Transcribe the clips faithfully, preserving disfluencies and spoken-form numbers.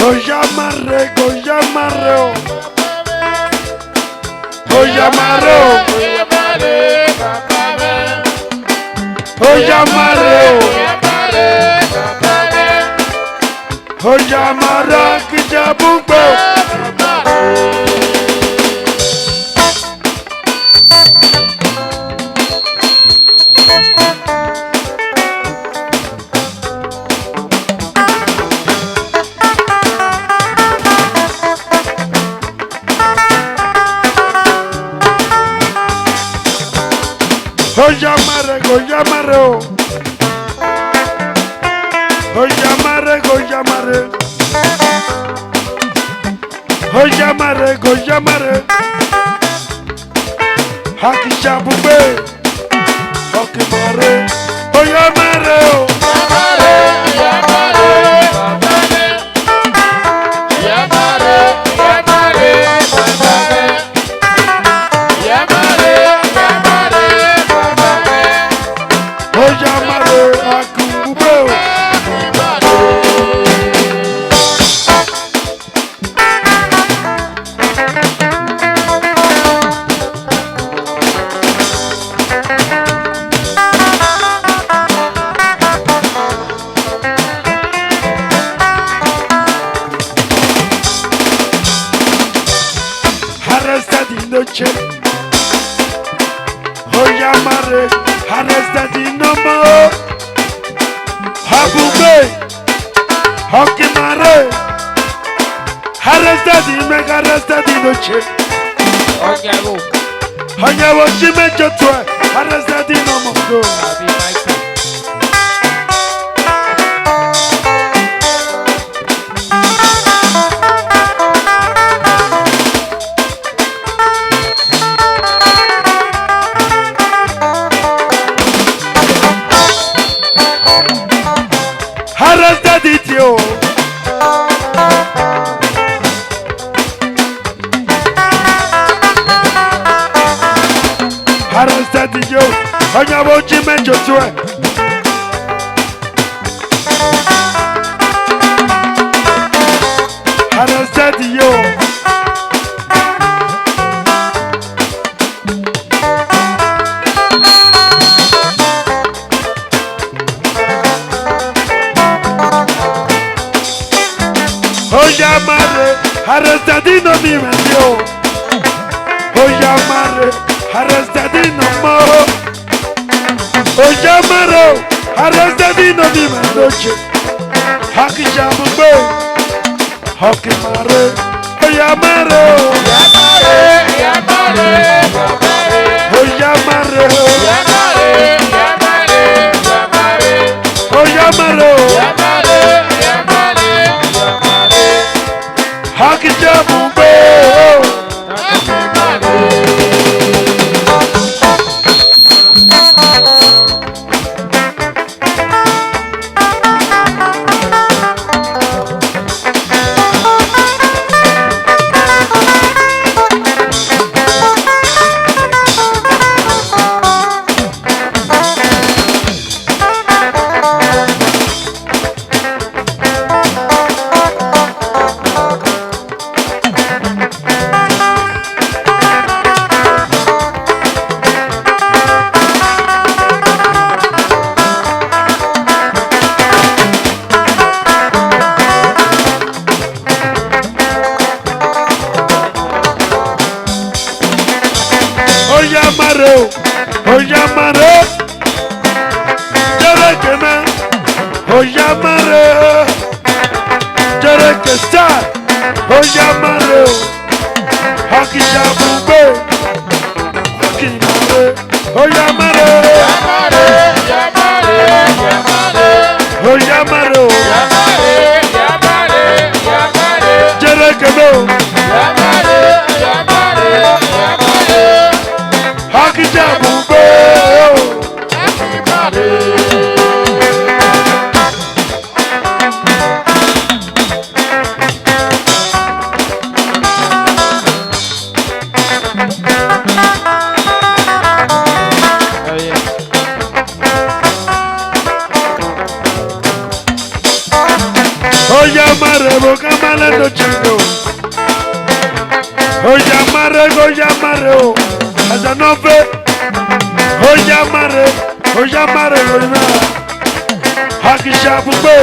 Oya ma rre, oya ma rre o. Oya ma rre o. Oya ma rre o. Oya ma rre, Aki Shabugbe. Oya ma rre, oya ma rre o. Oya ma rre, oya ma rre. Oya ma rre, oya ma rre. Aki Shabugbe. Aki ma rre. Oya ma rre o. Oya ma rre, Aki Shabugbe o. Arrested in the chain. Oya ma rre, arrested in no more. Habugbe, Aki ma rre. Arrested in, make arrested in no chain. Onyabo. Onyabo, she make your toy. Arrested in no more. Abi Michael. Arrested it yo. Arrested it yo. Onyabo, she make your toy. Arrested yo. Oya ma rre, arrested in no mi me yo. Oya ma rre, arrested in no more. Oya ma rre o, arrested in no mi me doche. Aki Shabugbe, Aki ma rre, oya ma rre o. Oya ma rre o. Oya ma rre o. Aki Shabugbe o. Oya ma rre o, oya ma rre o. Jereke na, oya ma rre o. Jereke star, oya ma rre o. Aki Shabugbe, Aki ma rre, oya ma rre o. Oya ma rre o. Oya mare, bo ka mare no chido. Oya mare, oya mare o. Aza no ve. Oya mare, oya mare, oya mare. Haki shabu pe.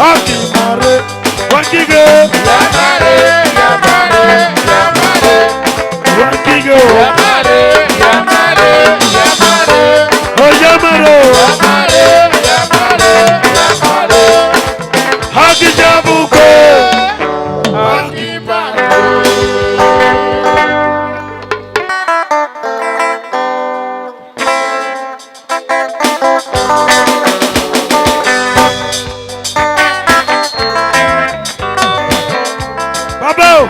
Haki mare. Wakige. Ya mare, ya mare, ya mare. Wakige o. Ya mare, ya mare, ya mare. Oya mare o. Ya mare, ya mare, ya mare. Haki jabu pe. Haki mare. Baba o.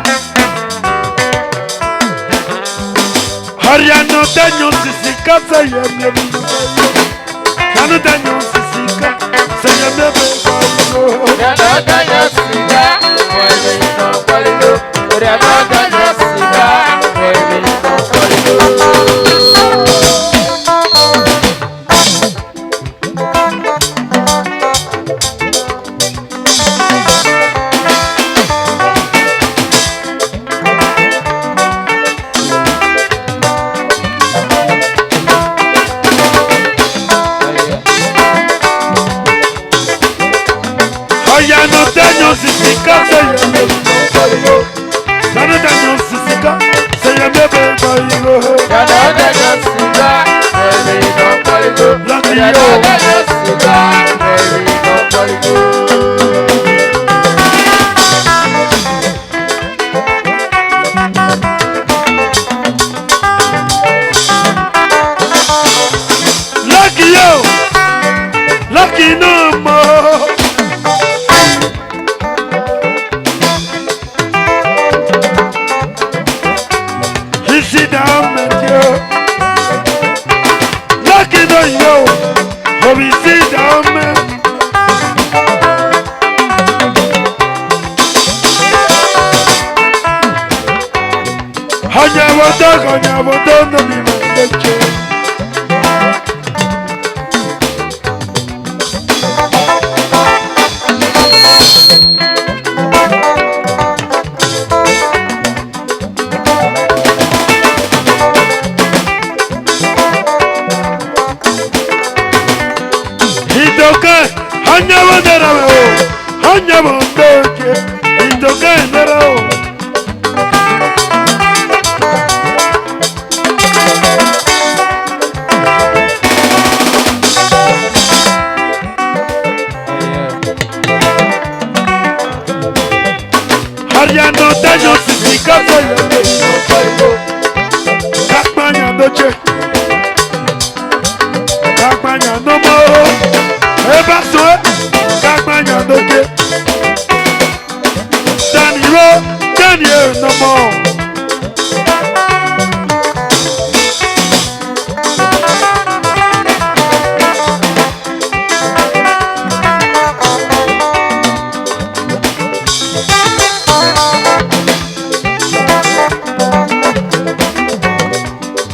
Hariano danyo sisi kasa ye mi. Nanu danyo sisi ka, se ye mi be kwa yo. Nanu danyo sisi ka, kwa ye mi no kwa yo. Nanu danyo sisi ka, kwa ye mi no kwa yo. Aya no danyo sisi ka se ye. Sanu danyo sisi ka se ye me be ba iro. Dada danyo sisi ka, we be no parigo. Lucky yo. Dada danyo sisi ka, we be no parigo. Lucky yo, Lucky no more. He sit down and yo. Lucky no yo. Obi sit down, man. Hanya wata, hanya wata, no mi ma leche. Itoke, hanya bandera o, hanya bandera, itoke bandera o. Hariano danyo sisi ka se ye. Kakpanya doche. Kakpanya no more. Eba so. Kakpanya doche. Dani ro, Dani e no more.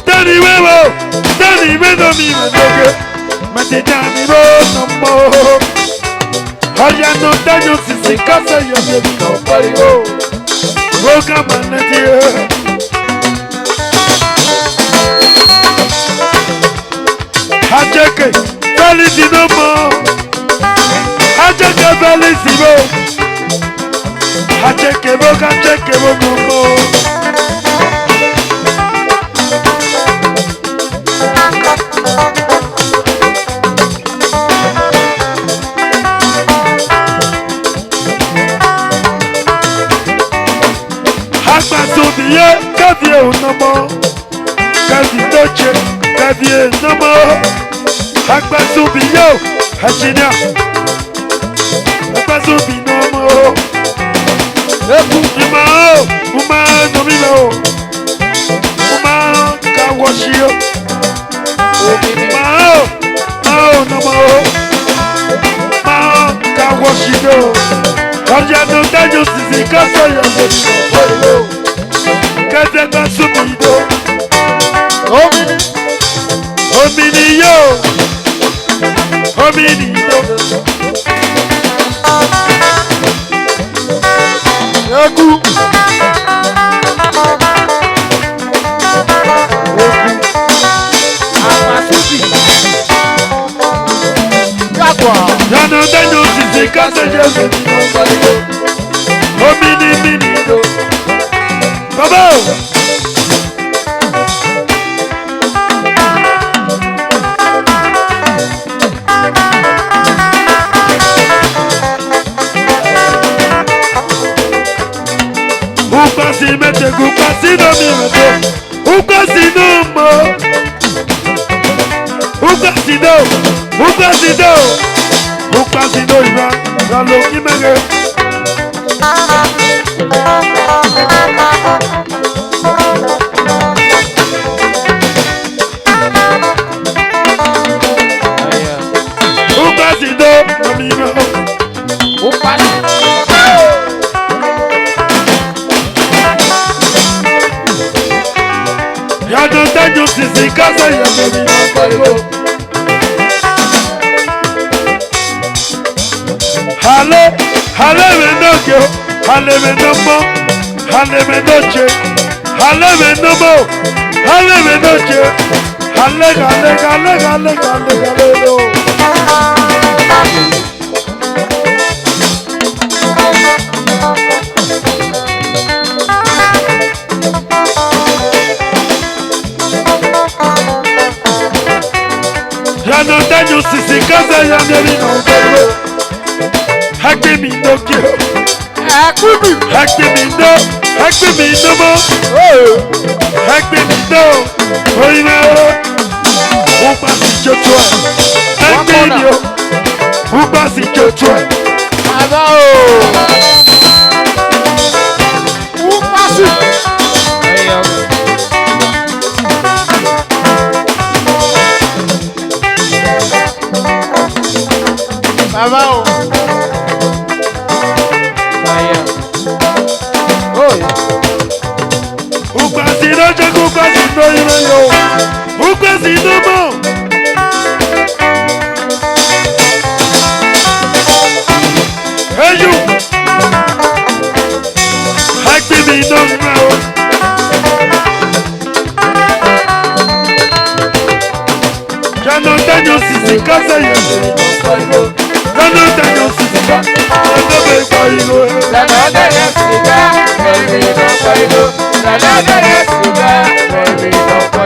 Dani we wo, Dani we no mi we no ke. Mate Dani ro no more. Hariano danyo sisi ka se ye mi no parigo. Roga maneti. Acheke, Felix no more. Acheke, Felix bo. Acheke bo, acheke bo no more. Akpa subi ye, kevie no more. Kevi doche, kevie no more. Akpa subi yo, engineer. Akpa subi no more. Eku ima o, uma no mi lo. Uma ka washi yo. Uma o, uma o no more. Uma ka washi yo. Hariano danyo sisi ka se ye. Kete ka subi do. Omini. Omini yo. Omini yo. Ika se je se mi no ba yo. O mi ni mi ni do. Baba o. Ukpasi mete, ukpasi no mi mete. Ukpasi no mo. Ukpasi do. Ukpasi do. Ukpasi do iba. Ra lo ki mege. Ukpasi do, ami ma. Ukpasi. Ya no daño sisi casa ya me vino fuego. Hale, hale me no yo, hale me no mo, hale me no che, hale me no mo, hale me no che, hale, hale, hale, hale, hale, hale, no. Ya no daño sisi casa ya me vino fuego. Hakpe mi no quiero. Hakpe mi. Hakpe mi no. Hakpe mi no mo. Oh. Hakpe mi no. Oye, ukpasi chocho. Hakpe mi o. Ukpasi chocho. Baba o. Ukpasi. Baba o. Aya. Oh, yeah. Ukpasi no je, ukpasi no iro yo. Ukpasi no mo. Hey, you. Hakpe mi no mo. Ya no daño sisi casa ya. Ya no daño sisi casa. Ya no me caigo. Ya no daño sisi casa. Ya no daño sisi casa.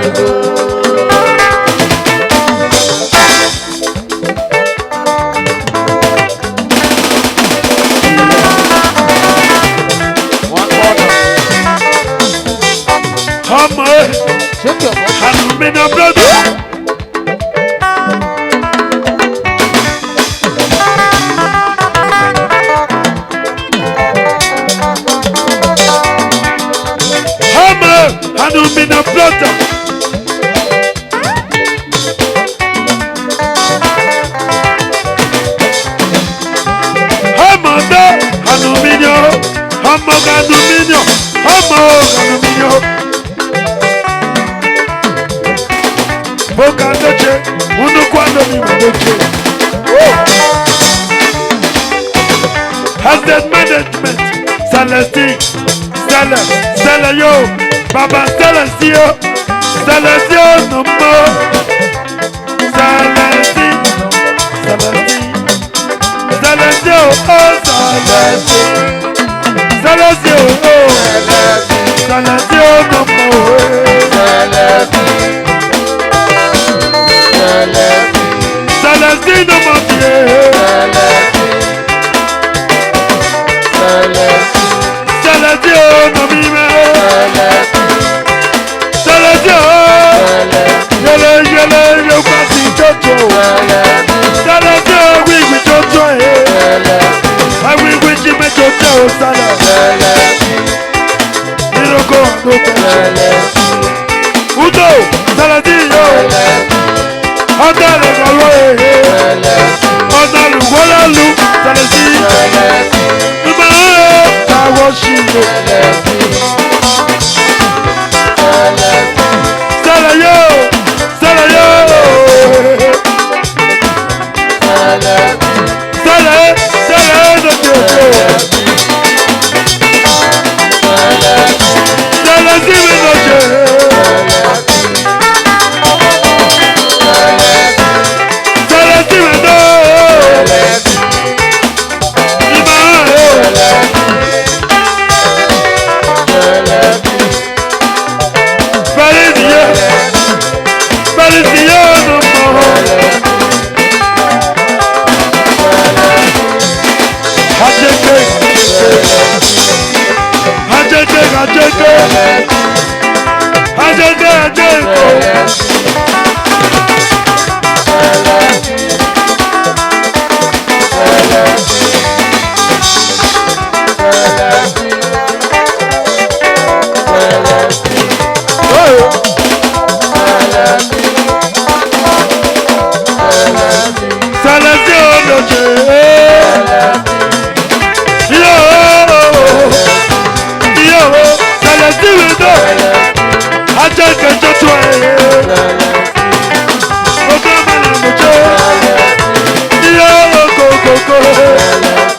Come on. Shake your body. Aluminum brother. Hammer, aluminum brother. Hammer, aluminum. Hammer, aluminum. Hammer, aluminum. Boka ndoche, unu kwa ndo ni mdoche. Woo! Asset management, Celestine, Cele, Cele yo, Baba Celestine yo, Celestine yo no more. Celestine, Celestine. Celestine, oh, Celestine. Celestine, oh, oh. Celestine, oh, no more, eh. Celestine, no more, eh. Celestine, oh, no more, eh. Celestine, oh. Yele, yele, yo, kasi chocho. Celestine, oh, wi, wi, chocho, eh. Ah, wi, wi, chi, me, chocho, Celestine. Iroko, no, chocho. Udo, Celestine, yo. Ọ̀dà lè lọ lọ èhè. Ọ̀dà lùwọ́lá lu Celestine. Ìgbà wo ẹ ta wọ́ sí i? Sẹlẹ̀ yóò, sẹlẹ̀ yóò. Sẹlẹ̀, sẹlẹ̀ ló ti òkè. Sẹlẹ̀ sí mi ló ṣe. Sẹlẹ̀ sí mi ló.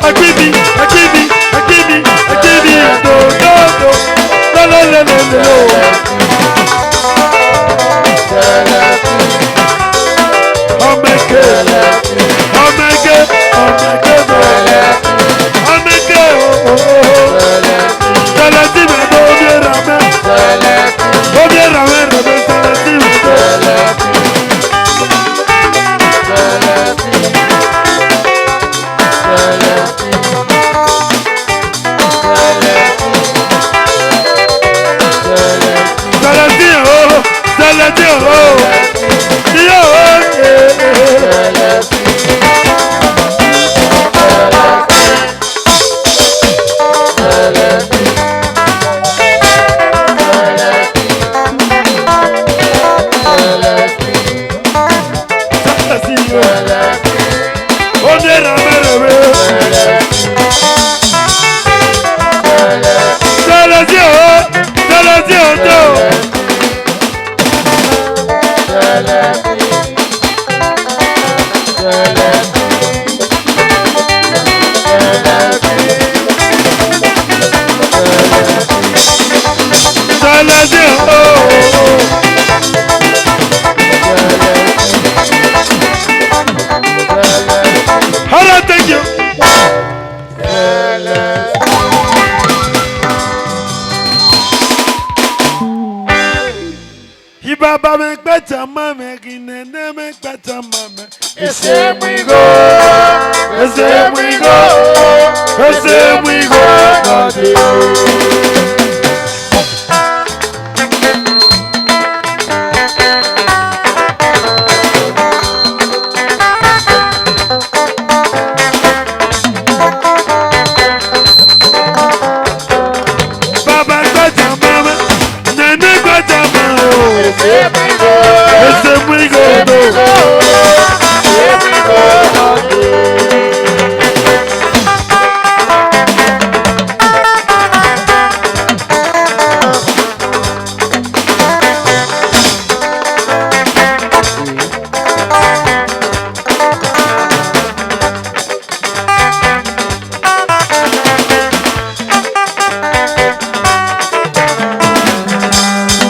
Agbimi, agbimi, agbimi, agbimi, do, do, do. Lo, lo, lo, lo, lo, lo. Omeke, omeke, omeke, omeke, oh, oh, oh. Celestine, do, obiera me. Obiera me, Celestine, do. Celestine, oh, Celestine, oh. Yo, eh, eh, eh. All right, thank you. Ibaba mẹ gbe tama mẹ, ghi nene mẹ gbe tama mẹ. Ese mu igho, ese mu igho, ese mu igho, nọde. Baba gbajama, nene gbajama o. Ese mu igho, ese mu igho, ese mu igho, ese mu igho.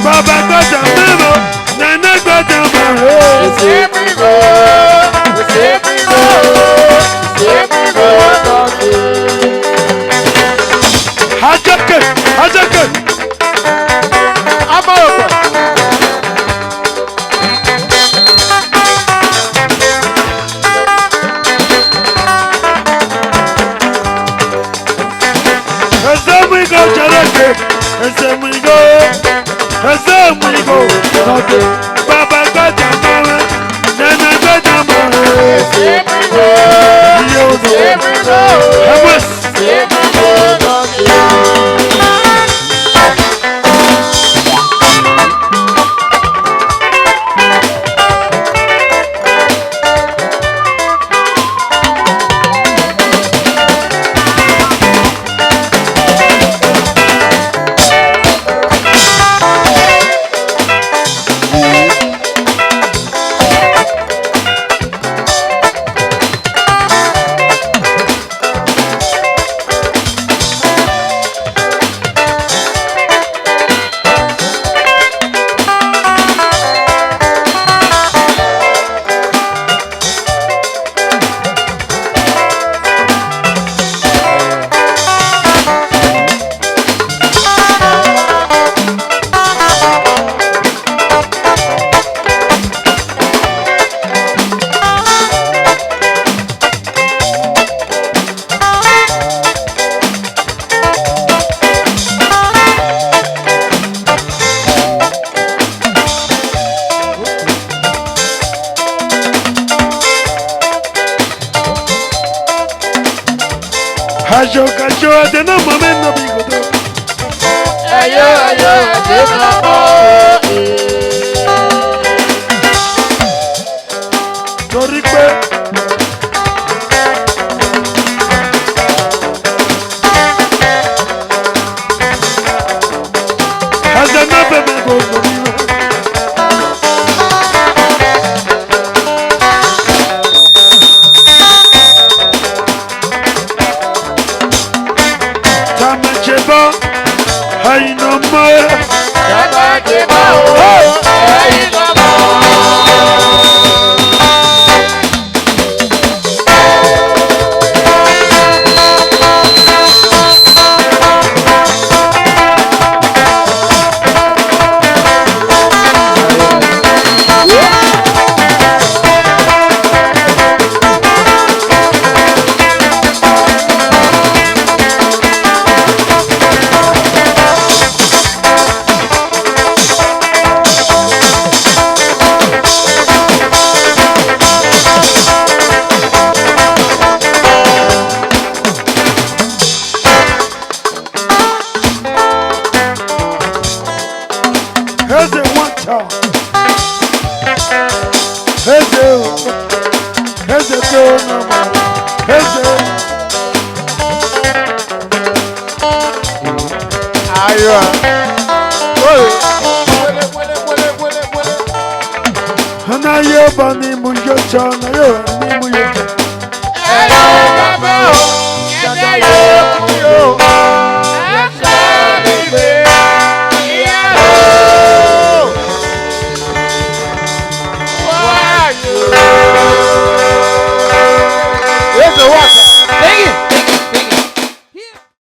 Baba gbajama o, nene gbajama o. Ese mu igho, ese mu igho, ese mu igho, nọde. Ajake, ajake. Amarokpa. Ese mu igho, Jarake. Ese mu igho. Ese mu igho, nọde. Baba gbajama, nene gbajama. Ese mu igho. Iye odo. Ese mu igho. Ewes. Ayo, ayo, ade na mọ mẹ nọ bi godo. Ayo, ayo, ade na mọ. Torí pé Ẹ̀yin lọmọ ẹ. Bàbá dé bá o. Ẹ̀yin lọmọ. Eze nwata. Eze o. Eze ke o na ma. Eze. Ayo. Oi. Ana ye bani munjo chana.